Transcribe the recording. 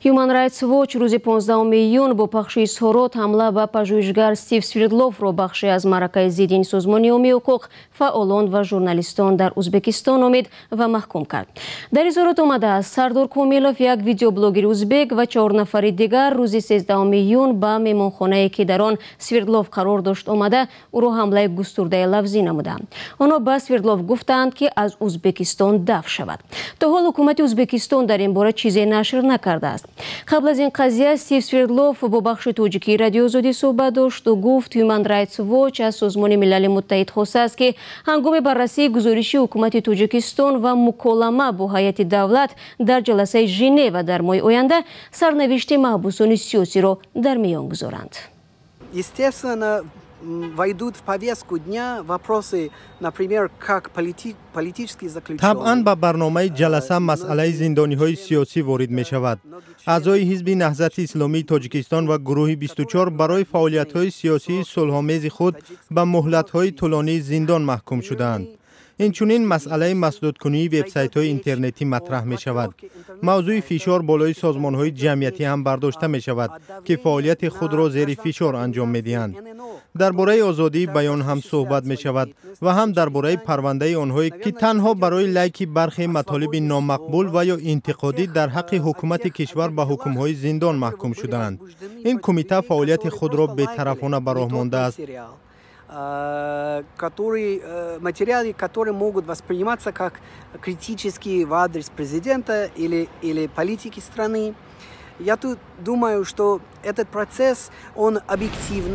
Human Rights Watch рӯзи 15 июн бо пахши изҳорот ҳамла ба пажӯҳишгар Стив Свердловро бахше аз маъракаи зидди ин созмони ҳомии ҳуқуқ, фаъолон ва журналистон дар Узбекистон номид ва маҳкум кард. Дар изҳорот омадааст, Сардор Комилов, як видеоблогери узбек, ва чор нафари дигар рӯзи 13 июн ба меҳмонхонае, ки дар он Свердлов қарор дошт, омада, ӯро ҳамлаи густурдаи лафзӣ намуданд. Онҳо ба Свердлов гуфтанд, ки аз Узбекистон дафъ шавад. То ҳол ҳукумати Узбекистон дар ин бора чизе нашр накардааст. Қабл аз ин қазия Стив Свердлов бо бахши тоҷикии Радиои Озодӣ суҳбат дошт. Ӯ гуфт, Human Rights Watch аз Созмони Милали Муттаҳид хостааст, ки ҳангоми баррасии гузориши ҳукумати Тоҷикистон ва муколама бо ҳайати давлат дар ҷаласаи Женева дар моҳи оянда сарнавишти маҳбусони сиёсиро дар миён гузоранд. Естественно, войдут в повестку дня вопросы, например, как политические заключенные. Табъан, ба барномаи ҷаласа масъалаи зиндониҳои сиёсӣ ворид мешавад. Аъзои Ҳизби Наҳзати Исломии Тоҷикистон ва гурӯҳи 24 барои фаъолиятҳои сиёсии сулҳомези худ ба муҳлатҳои тӯлонии зиндон маҳкум шудаанд. Инчунин масъалаи масдудкунии вебсайтҳои интернетӣ матраҳ мешавад. Мавзӯи фишор болои созмонҳои ҷамъиятӣ ҳам бардошта мешавад, ки фаъолияти худро зери фишор анҷом медиҳанд. Дар бораи озодии баён ҳам суҳбат мешавад ва ҳам дар бораи парвандаи онҳое, ки танҳо барои лайки бархе матолиби номақбул ва ё интиқодӣ дар ҳаққи ҳукумати кишвар ба ҳукмҳои зиндон маҳкум шудаанд. Ин кумита фаъолияти худро бетарафона ба роҳ мондааст. Которые, материалы, которые могут восприниматься как критические в адрес президента или политики страны. Я тут думаю, что этот процесс, он объективный.